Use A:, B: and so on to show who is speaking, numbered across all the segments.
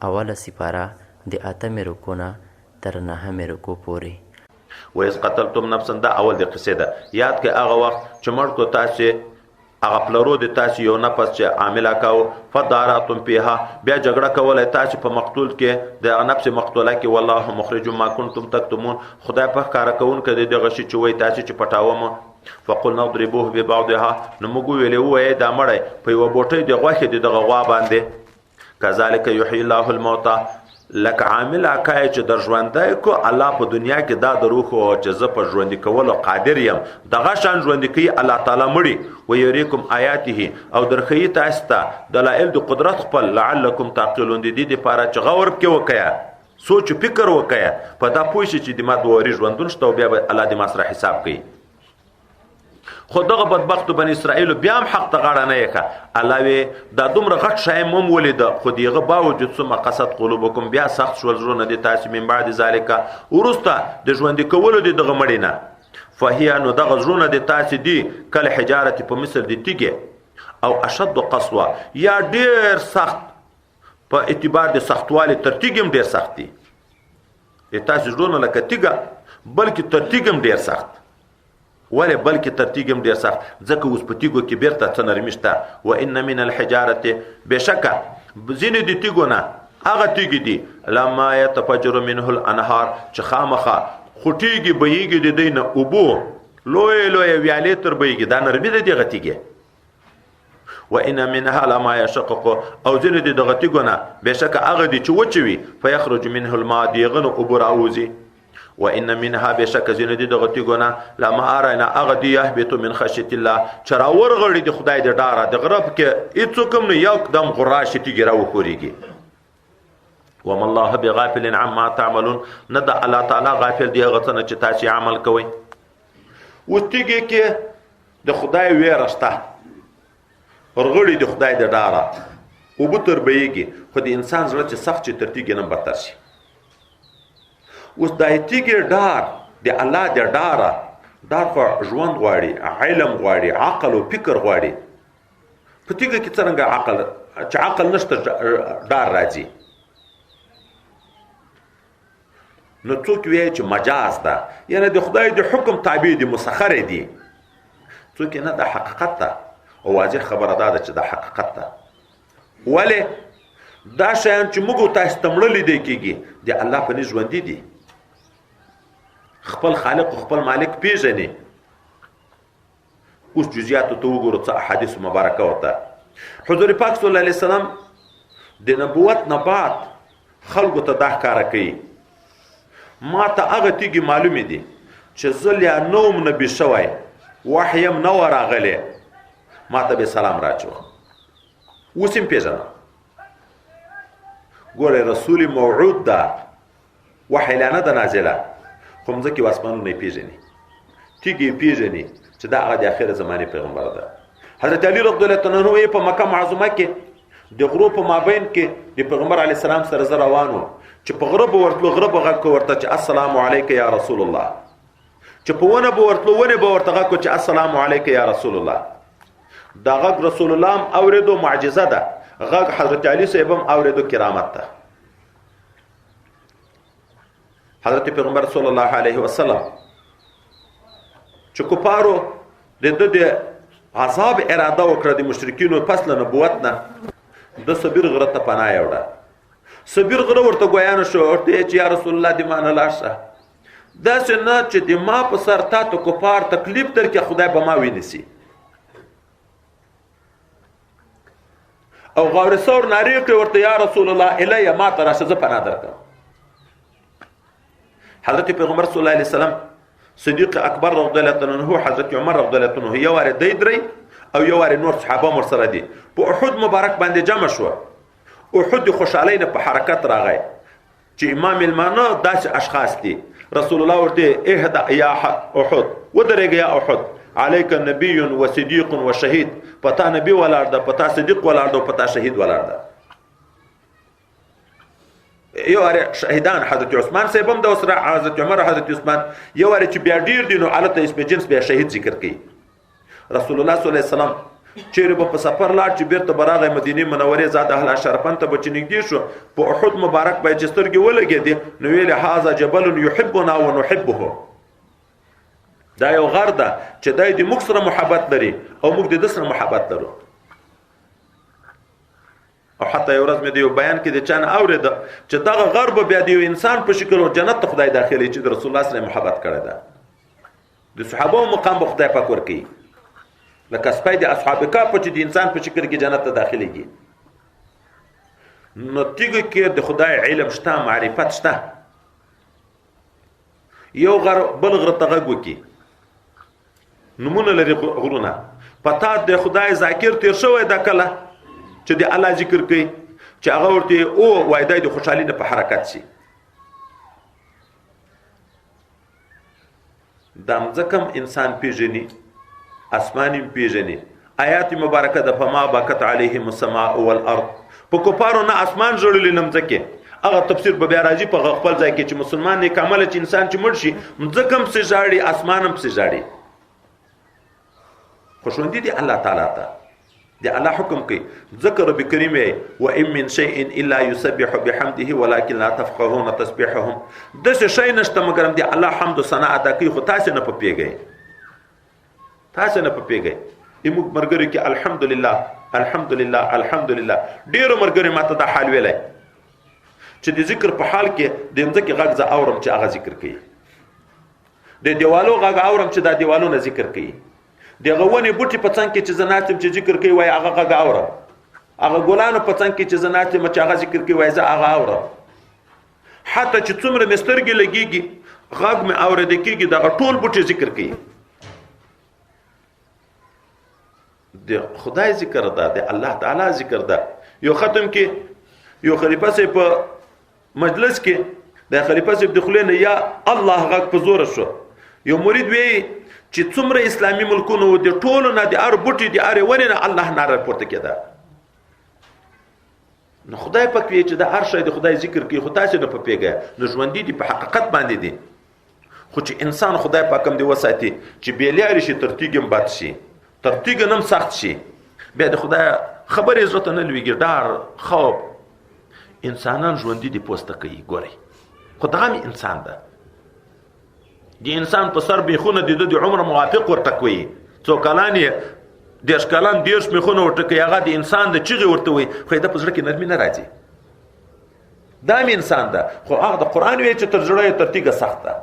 A: اوله سپاره د اتمې رکوع نه تر نهمې رکوع پورې.
B: وإذ قتلتم نفسا، دا اول د قصې ده. یاد کړئ هغه وخت چې مړ کړو تاسې هغه پلرو د تاسې یو نفس چې عامله کاوه، فداراتم فیها، بیا جګړه کوله تاسې په مقتول کې، د هغه نفس مقتوله کې، والله مخرج ما کنتم تکتمون، خدای په ښکاره کوونکی دی دغه شي چې وایي تاسې چې پټاوه مو. فقلنا اضربوه ببعضها، نو موږ وویلې ووایئ دا مړی په یوه بوټۍ د غوښې د دغه غوا باندې. کذالک یحیی الله الموتی، لکه عامل اکای چې در ژوندی کو الله په دنیا کې دا دروخو چې زه په ژوندي کولو قادر یم، دغه شان ژوندي کوي الله تعالی مړي. ویریکم آیاته، او درښیي تاسو ته دلایل د قدرت خپل، لعلکم تعقلون، د دې دپاره چې غور پکې وکړئ، سوچ فکر وکړئ، په دا پوه شئ چې د ما دوه واري ژوندون شته او بیا به الله د ما سره حساب کوي. خو دغه بدبختو بنی اسرائیلو بیا هم حق ته غاړه نه ایښه. الله وی دا دومره غټ شی مو هم ولیده، خو د هغه باوجود ثم قست قلوبکم، بیا سخت شول زړونه د تاسې من بعد ذلک، وروسته د ژوندي کولو د دغه مړي نه. فهي، نو دغه زړونه د تاسې دي کالحجارة، په مثل د تیږې، او اشد قسوه، یا ډېر سخت په اعتبار د سختوالي تر تیږې هم ډېر سخت دي. د تاسې زړونه لکه تیږه، بلکې تر تیږې هم ډېر سخت. ولې بلکې تر تیږې هم ډېر سخت؟ ځکه اوس په تیږو کې بیرته څه نرمي شته. و ان من الحجارة، بېشکه ځینې د تیږو نه هغه تیږې دي، لما یتفجر منه الانهار، چې خامخا خوټېږي بهیږي د دوی نه اوبو، لویې لویې ویالې تر بهیږي، دا نرمي ده دغه تیږې. و ان منها لما یشقق، او ځینې د دغه تیږو نه بېشکه هغه دي چې وچې وي، فیخرج منه الماء، د هغه نه اوبه راوځي. و ان منها، بشک ځینې دي دغه تیږو نه، لما ارینا، هغه دي یهبط من خشیت الله، چې راورغړي د خدای د ډاره، د غره پکې هېڅوک هم نه، یو دم غرا شي تیږې راوښورېږي. وما الله بغافل عما تعملون، نه د الله تعالی غافل دی هغه څه نه چې تاسې عمل کوئ. اوس تیږې کې د خدای ویره شته، ورغړي د خدای د ډاره، اوبه تر بهیږي، خو د انسان زړه چې سخت شي تر تیږې نه بدتر شي. اوس د تیږې ډار د الله د ډاره، ډار خو ژوند غواړي، علم غواړي، عقل او فکر غواړي. په تیږه کې څرنګه عقل، چې عقل نشته ډار راځي. نو څوک وایي چې مجاز ده، یعنی د خدای د حکم تابع دي، مسخر دي. څوک نه، دا حقیقت ده، او واضح خبره دا ده چې دا حقیقت ده. ولې دا شیان چې موږ تاسو ته مړه لیدل کېږي، د الله په نزد ژوندي دي، خپل خالق او خپل مالک پیژني. اوس جزئیاتو ته وګورو، څه احادیث مبارکه ورته حضور پاک صلی الله علیه وسلم د نبوت نه بعد خلکو ته دا ښکاره کوي، ما ته هغه تیږې معلومې دي چې زه لا نه وم نبي شوی، وحی هم نه وه راغلی، ما ته به سلام راچوه. اوس یې پېژنم. ګوره رسول موعود ده، وحی لا نه ده نازله، خو مځکې او اسمانونه یې پېژني، تیږې یې پېژني چې دا هغه د اخره زمانې پیغمبر ده. حضرت علی رضی الله تعالی عنہ په مکه معظمه کې د غرو په مابین کې د پیغمبر علی السلام سره زه روان وم، چې په غره به ورتلو، غره به غږ ورته چې السلام علیک یا رسول الله، چې په ونه به ورتلو، ونه به ورته غږ چې السلام علیک یا رسول الله. دا غږ رسول الله هم اورېدو، معجزه ده. غږ حضرت علی صاحب هم اورېدو، کرامت ده. حضرت پیغمبر صلی الله علیه وسلم چې کفارو د ده د عذاب اراده وکړه د مشرکینو پس له نبوت نه، د صبیر غره ته پناه یوړه. صبیر غره ورته ګویانو شو، ورته یې چې یا رسول الله د ما نه لاړ شه، داسې نه چې د ما په سر تا ته کفار تکلیف درکړي، خدای به ما ونیسي. او غور ثور نارې کړې ورته یا رسول الله الی، ما ته راشه، زه پناه درکړم. حضرت پیغمبر صلی الله علیه وسلم صدیق اکبر رضی الله تعالی عنہ، حضرت عمر رضی الله تعالی عنہ، یو واره دی درې او یو واره نور صحابه مور سره دي، په احد مبارک باندې جمع شو. احد خوشحالۍ نه په حرکت راغی چې امام المانه داسې اشخاص دي. رسول الله ورته اهدا یا احد، ودرېږه یا احد، علیک نبی و صدیق و شهید، پتا نبی ولاړ ده، پتا صدیق ولاړ ده، پتا شهید ولاړ ده. یو واره شهیدان حضرت عثمان صاحب هم د وسره، حضرت عمر، حضرت عثمان، یو واره چې بیا ډیر دي نو حالت اسم جنس بیا شهید ذکر کوي. رسول الله صلی الله علیه وسلم چیرې به په سفر لاړ چې بیرته به راغی مدینې منورې زاد اهل شرفن ته به چې نږدې شو، په احد مبارک به یې چې سترګې ولګېدې نو ویلې هذا جبل یحبنا ونحبه، دا یو غر ده چې دی د موږ سره محبت لري او موږ د ده سره محبت لرو. او حتی یو ورځ مې د یو بیان کې د چا نه اورېده چې دغه غر به بیا د یو انسان په شکل او جنت ته خدای داخلوي چې د رسول الله سره محبت کړی ده. د صحابو مقام به خدای پاک ورکوي، لکه سپی د اصحاب کهف چې د انسان په شکل کې جنت ته داخلېږي. نو تیږه کې د خدای علم شته، معرفت شته. یو غر بل غره ته غږ وکړي، نومونه لري غرونه، په تا د خدای ذاکر تیر شوی دا کله چې د الله ذکر کوي چې هغه ورته او وای دی د خوشحالي نه په حرکت شي. دا مځکه هم انسان پیژني، اسمان هم پیژني. آیات مبارکه د فما بکت علیهم السماء والارض، په کفارو نه اسمان ژړلي نه مځکې. هغه تفسیر به بیا راځي په خپل ځای کې چې مسلمان نیک عمله چې انسان چې مړ شي مځکه هم پسې ژاړي، اسمان هم پسې ژاړي. خو ژوندي دي الله تعالی ته، د الله حکم کوي. ځکه رب کریم وایي وان من شیء الا یسبح بحمده ولکن لا تفقهون تسبیحهم، داسې شی نشته مګر د الله حمد و ثنا ادا کوي، خو تاسې نه پوهېږئ، تاسې نه پوهېږئ. زموږ ملګرو کې الحمدلله الحمدلله الحمدلله ډېرو ملګرو ماته دا حال ویلی چې د ذکر په حال کې د مځکې غږ زه اورم چې هغه ذکر کوي، د دیوالو غږ اورم چې دا دیوالونه ذکر کوي، د هغه ونې بوټي په څنګ کې چې زه ناست یم چې ذکر کوي وایي هغه غږ اورم، هغه ګلانو په څنګ کې چې زه ناست یم چې هغه ذکر کوي وایي زه هغه اورم. حتی چې څومره مې سترګې لګېږي غږ مې اورېدل کېږي، دغه ټول بوټي ذکر کوي. د خدای ذکر ده، د الله تعالی ذکر ده. یو ختم کې یو خلیفه صاحب په مجلس کې د خلیفه صاحب د خولې نه یا الله غږ په زور شو. یو مرید وی چې څومره اسلامي ملکونو د ټولو نه د هر بوټي د هرې ونې نه الله ناره پورته کېده. نو خدای پاک وی چې د هر شی د خدای ذکر کوي، خو تاسې نه پوهېږئ. نو ژوندي دي په حقیقت باندې دي، خو چې انسان خدای پاک هم دې وساتي چې بې لارې شي، تر تیږې هم بد شي، تر تیږې نه هم سخت شي، بیا د خدای خبرې زړه ته نه لوېږي، ډار خوف. انسانان ژوندي دي پوسته کوي، ګورئ، خو دغه هم انسان ده. د انسان په سر بیخونه د ده د عمر موافق ورته کوي، څو کلن یې 30 کلن 30 میخونه ورته کوي، هغه د انسان د چیغې ورته وایي، خو یې ده په زړه کې نرمي نه راځي. دا هم انسان ده، خو هغه د قرآن وایي چې تر زړه یې تر تیږه سخت ده.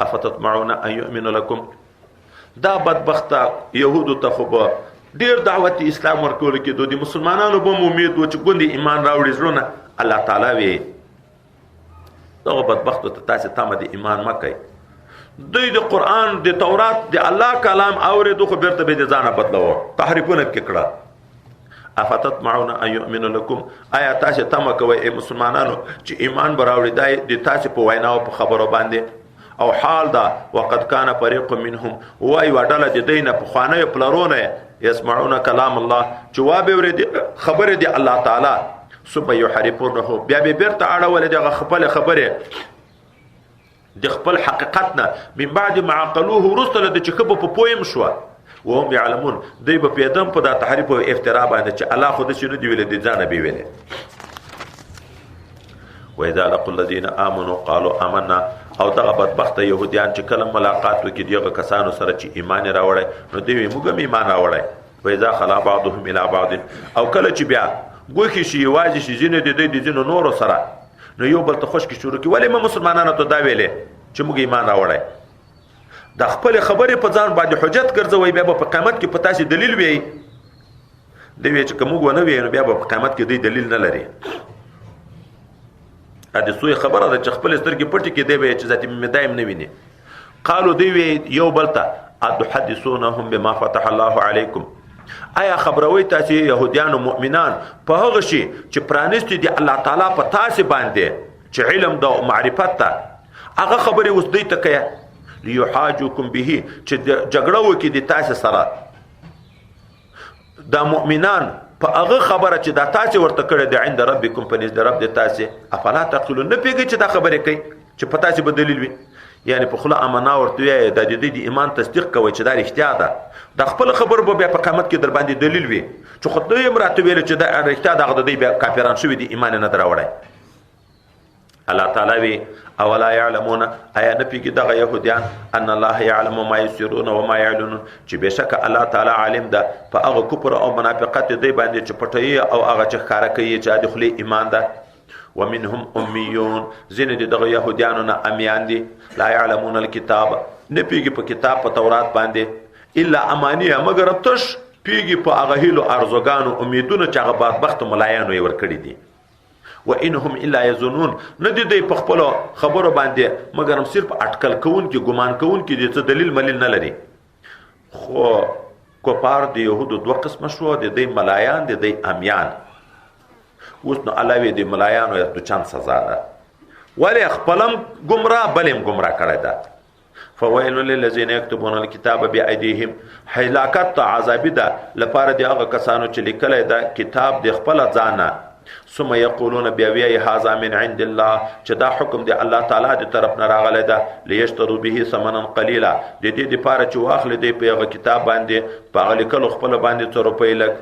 B: افتطمعون ان یؤمنوا لکم، دا بدبخته یهودو ته خو به ډېر دعوت اسلام ورکول کېدو، د مسلمانانو به هم امید و چې ګوندې ایمان راوړي زړونه. الله تعالی وایي دغه بدبختو ته تاسې تمه د ایمان مه کوئ. دوی د قرآن د تورات د الله کلام اورېدو خو بېرته به یې د ځانه بدلوه، تحریفونه پکې کړه. افتطمعون ان یؤمنوا لکم، آیا تاسې تمه کوئ ای مسلمانانو چې ایمان به راوړي دی د تاسې په وینا او په خبرو باندې؟ او حال دا وقد کان فریق منهم، وای یوه ډله د دوی نه پخوانیو پلرونه یسمعون کلام الله، چې وابه اورېدې خبرې د الله تعالی، ثم یحرفونه، بیا به بیرته اړولې دغه خپل خبرې د خپل حقیقت نه، من بعد ما عقلوه، وروسته له دې چې ښه به په پوه هم شوه، وهم یعلمون، دوی به پوهېدم په دا تحریف او افترا باندې چې الله خو داسې نه دي ویلي، د ځانه به یې ویلي. واذا لقوا الذين امنوا قالوا آمنا، او دغه بدبخته یهودیان چې کله ملاقات وکړي دغه کسانو سره چې ایمان یې راوړی، نو دوی وایي موږ هم ایمان راوړی. واذا خلا بعضهم الى بعض، او کله چې بیا ګوښې شي یوازې شي ځینې د دوی د ځینو نورو سره، نو یو بل ته خوشکې شروع کړي، ولې مو مسلمانانو ته دا ویلې چې موږ ایمان راوړی؟ د خپلې خبرې په ځان باندې حجت ګرځوئ، بیا به په قیامت کې په تاسې دلیل وي. دوی وایي چې که موږ ونه ویو نو بیا به په قیامت کې دوی دلیل نه لري. د سوی خبره ده چې خپلې سترګې پټې کړي، دی به یې چې ذاتي مې دایم نه ویني. قالو دوی وی یو بل ته اتحدثونهم بما فتح الله علیکم، آیا خبروي تاسو يهوديان او مؤمنان په هغه شي چې پرانیستي دي الله تعالی په تاسو باندې چې علم د معرفت ته، هغه خبرې اوس دوی ته کوي، لیحاجوکم به، چې جګړه وکړي د تاسو سره دا مؤمنان په هغه خبره چې دا تاسو ورته کړې ده عند ربکم، په نزد رب د تاسو، افلا تعقلون، نه پیږي چې دا خبرې کوي چې په تاسو به دلیل وي. یعنی په خوله امنا ورته وایي، دا د دوی د ایمان تصدیق کوي چې دا رښتیا ده. د خپل خبر به بیا په قیامت کې در باندې دلیل وي چې خو دوی هم راته ویل چې دا رښتیا ده، هغه د دوی بیا کافران شوي دي، ایمان یې نه دی راوړی. الله تعالی وی اولا يعلمون، آیا نه پیږي دغه يهوديان ان الله يعلم ما يسرون وما يعلنون، چې بشک الله تعالی عالم ده په هغه کفر او منافقت دوی باندې چې پټوي او هغه چې ښکاره کوي چې د خولې ایمان ده. ومنهم امیون، ځینې د دغه يهوديانو نه امیان دي، لا يعلمون الكتاب، نه پیږي په کتاب په تورات باندې، الا امانیه، مګر تش پیږي په هغه هیلو ارزوګانو امیدونو چې هغه بدبخت ملایانو یې ورکړي دي. وانهم الا یظنون، نه دي دوی په خپلو خبرو باندې مګر هم صرف اټکل کوونکي ګمان کوونکي دي، څه دلیل ملیل نه لري. خو کفار د یهودو دوه قسمه شو، د دوی ملایان، د دوی امیان. اوس نو الله وی د ملایانو یې دوچان سزا ده، ولې خپلم ګمراه بل هم ګمراه کړی ده. فویل للذین یکتبون الکتاب بأیدیهم، هلاکت ته عذابي ده لپاره د هغه کسانو چې لیکلی ده کتاب د خپله ځانه. ثم یقولون، بیا وایي هذا من عند الله، چې دا حکم دی الله تعالی د طرف نه راغلی ده، لیشترو به ثمنا قلیلا، د دې دپاره چې واخلي دوی په هغه کتاب باندې په هغه لیکلو خپله باندې څه روپۍ لږ.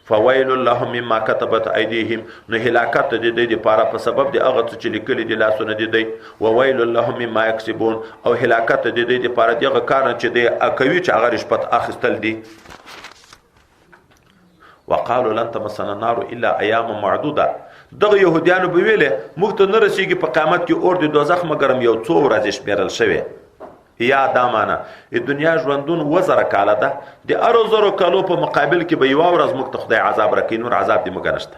B: فویل لهم مما کتبت ایدیهم، نو هلاکت د دوی دپاره په سبب د هغه څه چې لیکلي دي لاسونه د دوی. وویل لهم مما یکسبون، او هلاکت د دوی دپاره د هغه کار نه چې دوی کوي چې هغه رشوت اخیستل دي. وقالوا لن تمسنا النار الا ایاما معدوده، دغه یهودیانو به ویلې موږ ته نه رسیږي په قیامت کې اور د دوزخ مګرم یو څو ورځې شمېرل شوی. یا دا معنا د دنیا ژوندون 1000 کاله ده، د هرو زرو کالو په مقابل کې به یوه ورځ موږ ته خدای عذاب راکوي، نور عذاب دې موږ نشته.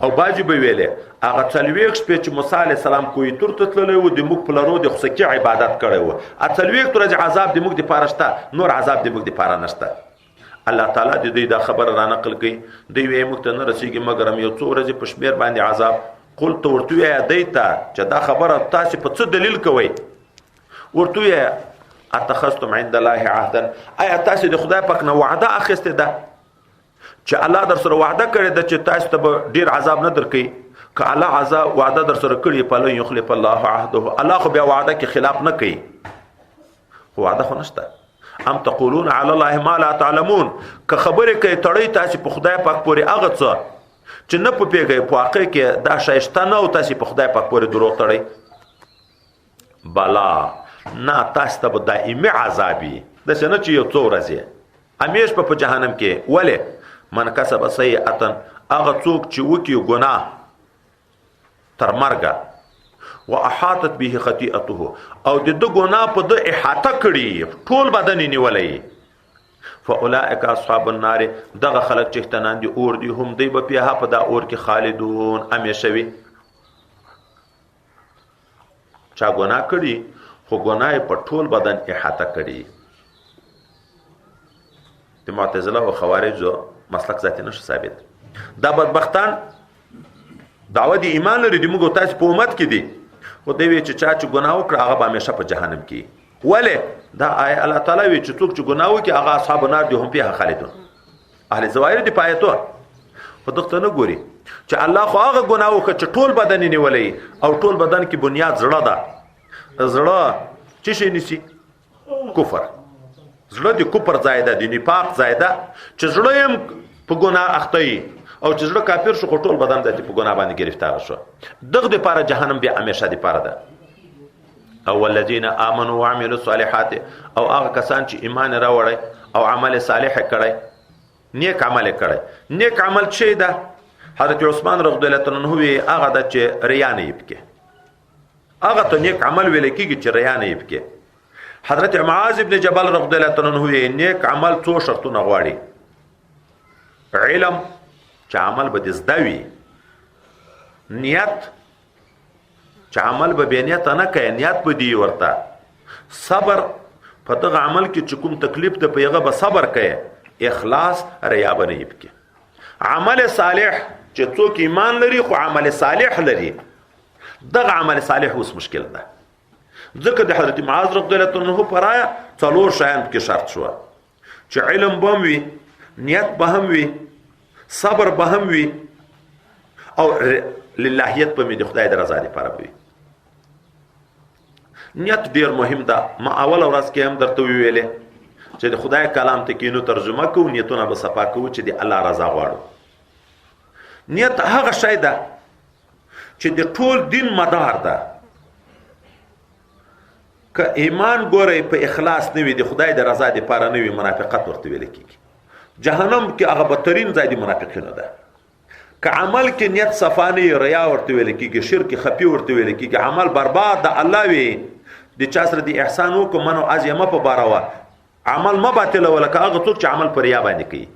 B: او باجی به ویلې هغه 40 شپې چې موسی علیه السلام کوه طور ته تللی و، د موږ پلرو د خوسکي عبادت کړی و، 40 ورځې عذاب د موږ دپاره شته، نور عذاب د موږ دپاره نشته. الله تعالی د دوی دا خبره را نقل کوي، دوی وایي موږ ته نه رسیږي مګرم یو څو ورځې په شمېر باندې عذاب. قل ته ورته ووایه دی ته چې دا خبره تاسې په څه دلیل کوئ؟ ورته ووایه اتخذتم عند الله عهدا، آیا تاسې د خدای پاک نه وعده اخیستې ده چې الله در سره وعده کړې ده چې تاسو ته به ډېر عذاب نه درکوي؟ که الله عذاب وعده در سره کړې فلن یخلف الله عهده، الله خو بیا وعده کې خلاف نه کوي، خو وعده خو نشته. ام تقولون علی الله ما لا تعلمون، که خبرې کوي تړئ تاسې په خدای پاک پورې هغه څه چې نه پوهېږئ، په واقع کې دا شی شته نه او تاسې په خدای پاک پورې دروغ تړئ. بلا نه، تاسې ته به دایمي عذاب وي، داسې نه چې یو څو ورځې، همیش به په جهنم کې. ولې؟ من کسب سیئة، هغه څوک چې وکړي ګناه تر مرګه، واحاطت به خطیئته، او د ده ګناه په ده احاطه کړي، ټول بدن یې نیولی، فاولئک اصحاب النار، دغه خلک چې ښتنان دي اور دي، هم دوی به فیها په دا اور کې خالدون، همیشه وي. چا ګناه کړي خو ګناه یې په ټول بدن احاطه کړي. د معتزله او خوارجو مسلک ذاتي نشو ثابت. دا بدبختان دعوه د ایمان لري، د موږ او تاسې په امت کې دي، خو دی وایي چې چا چې ګناه وکړه هغه به همیشه په جهنم کې. ولې؟ دا آیه الله تعالی وایي چې څوک چې ګناه وکړي هغه اصحاب النار دي، هم فیها خالدون. اهل ظواهر دي په آیتو، خو دغه نه ګوري چې الله خو هغه ګناه وکړه چې ټول بدن یې نیولی، او ټول بدن کې بنیاد زړه ده. زړه څه شی نیسي؟ کفر. زړه د کفر ځای ده، د نفاق ځای ده، چې زړه یې هم په ګناه اخته وي، او چې زړه کافر شو خو ټول بدن د په ګناه باندې گرفتار شو. دغه دپاره جهنم بیا همیشه دپاره ده. او الذین آمنوا وعملوا الصالحات، او هغه کسان چې ایمان راوړی او عمل صالح کړی، نیک عمل کړی. نیک عمل څه ده؟ حضرت عثمان رضی الله عنه وی هغه ده چې ریا نه یې پکې، هغه ته نیک عمل ویل کېږي چې ریا نه یې پکې. حضرت معاذ ابن جبل رضی الله عنه وی نیک عمل څو شرطونه غواړي؟ علم چې عمل به دې زده وي، نیت چې عمل به بې نیته نه کوې، نیت به دې ورته، صبر په دغه عمل کې چې کوم تکلیف دی په هغه به صبر کوې، اخلاص ریا به نه یې پکې. عمل صالح چې څوک ایمان لري خو عمل صالح لري، دغه عمل صالح اوس مشکل ده، ځکه د حضرت معاذ رضی الله عنه په رایه څلور شیان پکې شرط شوه، چې علم به هم وي، نیت به هم وي، صبر به هم وي، او للهیت به مې د خدای د رضا لپاره به وي. نیت ډیر مهم ده. ما اول ورځ کې هم درته ویلې چې د خدای کلام ته کینو ترجمه کوو، نیتونه به صفا کوو چې د الله رضا غواړو. نیت هغه شی ده چې د ټول دین مدار ده. که ایمان ګورئ په اخلاص نه وي، د خدای د رضا دپاره نه وي، منافقت ورته ویل کېږي. جهنم کې هغه بدترین ځای د منافقینو ده. که عمل کې نیت صفا نه وي، ریا ورته ویل کېږي، شرک خفي ورته ویل کېږي، عمل برباد د الله وي. د چا سره د احسان وکړو منو از یې مه په باره وه، عمل مه باطلوه لکه هغه څوک چې عمل په ریا باندې کوي.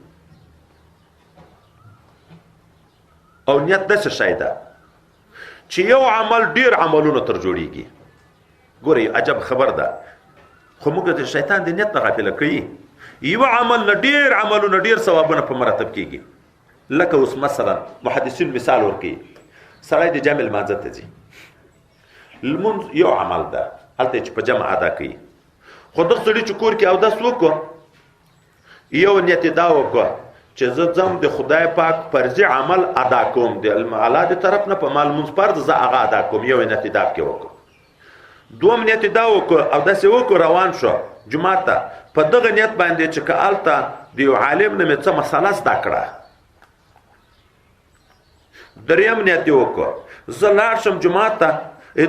B: او نیت داسې شی ده چې یو عمل ډیر عملونه تر جوړیږي. ګورئ عجب خبر ده، خو موږ د شیطان د نیت نه غافله کوي. یو عمل نه ډیر عملونه ډیر ثوابونه په مرتب کیږي. لکه اوس مثلا محدثین مثال ورکوي، سړی د جمع لمانځه ته ځي، لمونځ یو عمل ده هلته چې په جمع ادا کوي، خو دغه سړي چې کور کې اودس وکړو، یو نیت یې دا وکړه چې زه ځم د خدای پاک فرضي عمل ادا کوم، د الله د طرف نه په ما لمونځ فرض زه هغه ادا کوم، یو نیت یې دا پکې وکړو. دوم نیت یې دا وکړو او داسې وکړو روان شو جومات ته، په دغه نیت باندې چې که هلته د یو عالم نه مې څه مسله زده کړه. دریم نیت یې وکړو زه لاړ شم جومات ته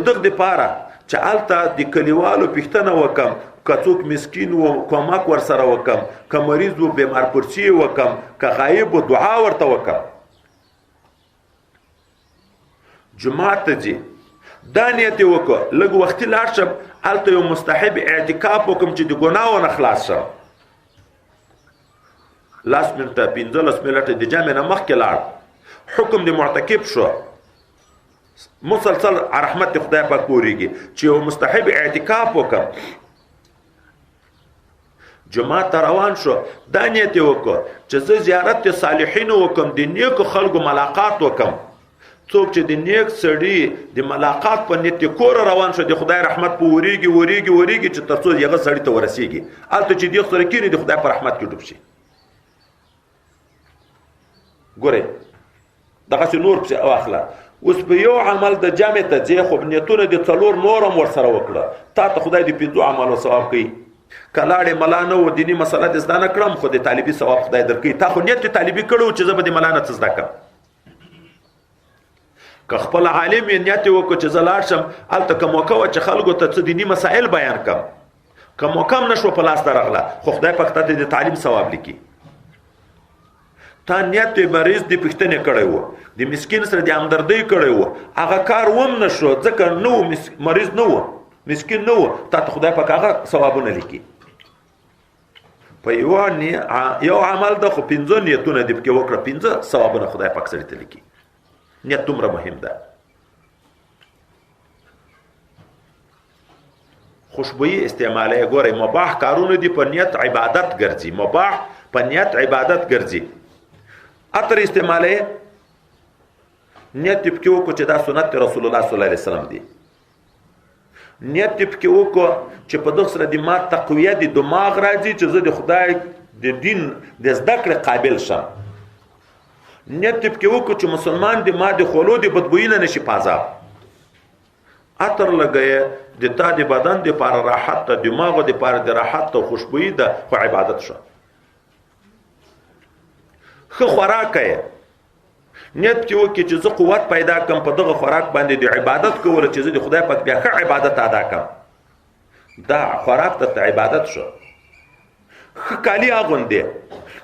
B: دغه دپاره چې هلته د کلیوالو پوښتنه وکړم، که څوک مسکین و کومک ورسره وکړم، که مریض و بیمار پرسي یې وکړم، که غایب و دعا ورته وکړم. جومات ته ځي دا نیت یې وکړ لږ وختي لاړ شم هلته یو مستحب اعتکاف وکړم چې د ګناهو نه خلاص شم. لس منټه 15 منټه د جمع نه مخکې لاړ، حکم د معتکف شو، مسلسل رحمت د خدای پاک پورېږي چې یو مستحب اعتکاف وکړم. جومات ته روان شو، دا نیت یې وکړ چې زه زیارت د صالحینو وکړم، د نیکو خلکو ملاقات وکړم. څوک چې د نیک سړي د ملاقات په نیت کور روان شو، د خدای رحمت په ورېږي ورېږي ورېږي چې تر څو هغه سړي ته ورسېږي. هلته چې دې سره کښېني د خدای په رحمت کې ډوب شي. ګورئ دغسې نور پسې واخله. اوس په یو عمل د جمع ته ځې، خو نیتونه د څلور نور هم ورسره وکړه، تا ته خدای د 5 عملو ثواب کوي. که لاړې ملا نه و دیني مسله دې زده نه کړم، خو د طالبي ثواب خدای درکوي. تا خو نیت د طالبي کړی و چې زه به د ملا نه څه زده کړم. که خپل عالم یې نیت یې وکړو چې زه لاړ شم هلته که موقع وه چې خلکو ته څه دیني مسایل بیان کړم، که موقع هم نه شوه په لاس درغله، خو خدای پاک ته د تعلیم ثواب لیکي. تا نیت د مریض د پوښتنې کړی و، د مسکین سره د همدردۍ کړی و، هغه کار وم نه شو ځکه نه و مریض نه و مسکین نه و، تا ته خدای پاک هغه ثوابونه لیکي. په یو عمل ده خو 5 نیتونه دې پکې وکړه، 5 ثوابونه خدای پاک سړي ته لیکي. نیت دومره مهم ده. خوشبویي استعمالوي، ګورئ مباح کارونه دي په نیت عبادت ګرځي، مباح په نیت عبادت ګرځي. عطر استعمالوي، نیت دې پکې وکړو چې دا سنت رسول الله صلی الله علیه وسلم دی. نیت دې پکې وکړو چې په دغه سره د ما تقویه د دماغ راځي چې زه د خدای د دین د زده کړې قابل شم. نیت دې پکې وکړو چې مسلمان د ما د خولو د بدبویي نه نشي په عذاب. عطر لګوې د تا د بدن دپاره راحت ده، دماغو دپاره د راحت ده، خوشبویي ده، خو عبادت شو. ښه خوراک یې نیت کې وکړي چې زه قوت پیدا کړم په دغه خوراک باندې د عبادت کولو چې زه د خدای پاک بیا ښه عبادت ادا کړم، دا خوراک ته عبادت شو. ښه کالي اغوندې،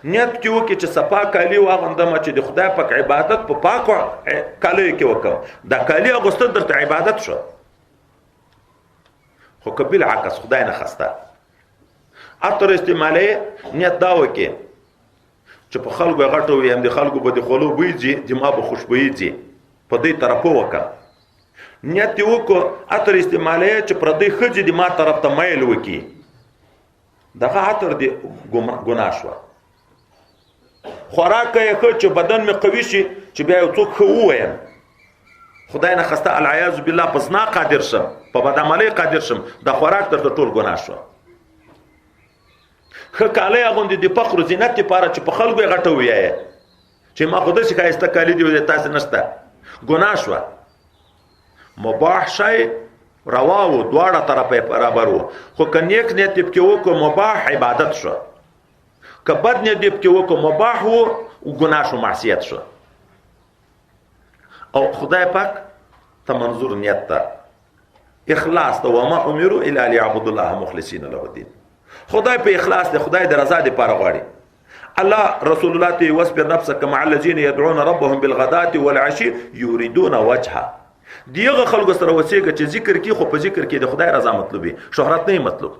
B: نیت کې وکړي چې صفا کالي واغوندم چې د خدای پاک عبادت په پاکو کالیو کې وکړم، دا کالي اغوستل درته عبادت شو. خو که بالعکس خدای نه خواسته عطر استعمالوې، نیت دا وکړي چې په خلکو یې غټه وي، هم د خلکو به د خولو بوی ځي، د ما به خوشبویي ځي، په دې طرفو وکړه. نیت یې وکړو عطر استعمالوې چې پردۍ ښځې د ما طرف ته میل وکړي، دغه عطر دې ګناه شوه. خوراک یې ښه چې بدن مې قوي شي چې بیا یو څوک ښه ووایم، خدای نه خواسته العیاذ بالله په زنا قادر شم، په بدعملۍ قادر شم، دا خوراک درته ټول ګناه شوه. ښه کالی اغوندې د فخر و زینت لپاره چې په خلکو یې غټه ویایې چې ما خو داسې ښایسته کالي دي تاسې نشته، ګناه شوه. مباح شی روا وو، دواړه طرفه یې برابر وو. خو که نیک نیت یې پکې وکړو مباح عبادت شو، که بد نیت یې پکې وکړو مباح وو، ګناه شو، معصیت شو. او خدای پاک ته منظور نیت ته، اخلاص ته، وما امروا الا ليعبدوا الله مخلصین له الدين. خدای په اخلاص دی، خدای د رضا لپاره غواړي. الله رسول الله ته واصبر نفسك مع الذين يدعون ربهم بالغداة والعشي يريدون وجهه. دیغه خلکو سره وسیږه چې ذکر کې، خو په ذکر کې د خدای رضا مطلوبي، شهرت نه مطلوب،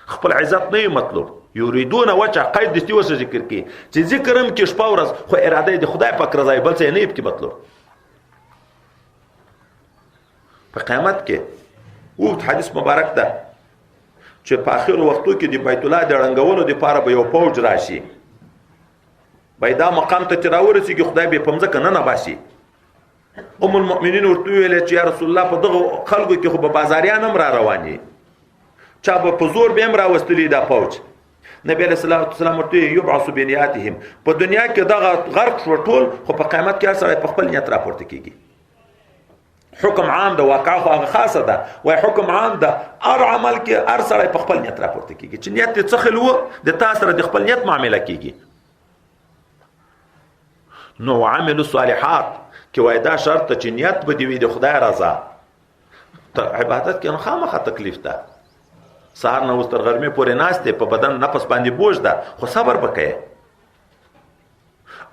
B: خپل عزت نه مطلوب. یریدون وجه قید دستی وسه ذکر کې چې ذکر هم کې شپه ورځ، خو اراده د خدای پاک رضا، بل څه نه پکې مطلوب. په قیامت کې اوږد حدیث مبارک ده چې په اخرو وختو کې د بیت الله د ړنګولو دپاره به یو فوج راشي، به دا مقام ته چې راورسېږي خدای به یې په مځکه ننباسي. ام المؤمنین ورته وویل چې یا رسول الله، په دغه خلکو کې خو به بازاریان هم را روان دي، چا به په زور به هم راوستلي دا فوج. نبی علیه الصلاة والسلام ورته وویل یبعث بنیاتهم، په دنیا کې دغه غرق شو ټول، خو په قیامت کې هر سړی په خپل نیت راپورته کېږي. حکم عام ده، واقع خو هغه خاصه ده، وای حکم عام ده، هر عمل کې هر سړی په خپل نیت راپورته کېږي. چې نیت دې څه خل وو، د تا سره د خپل نیت معامله کېږي. نو عملوا الصالحات کې وای دا شرط چې نیت به دې وي د خدای رضا. ته عبادت کې نو خامخا تکلیف ده، سهار نه اوس تر غرمې پورې ناست دی، په بدن نفس باندې بوج ده، خو صبر به کوې.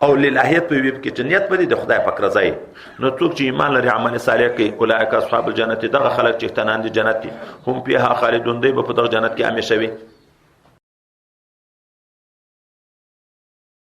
B: او للهیت په ویب کې چې نیت به دې د خدای پاک رضا وي. نو څوک چې ایمان لري عمل صالح کوي، اولئک اصحاب الجنت، دغه خلک چې څښتنان دي جنت دي، هم فیها خالدون، دی به په دغه جنت کې همیشه وي.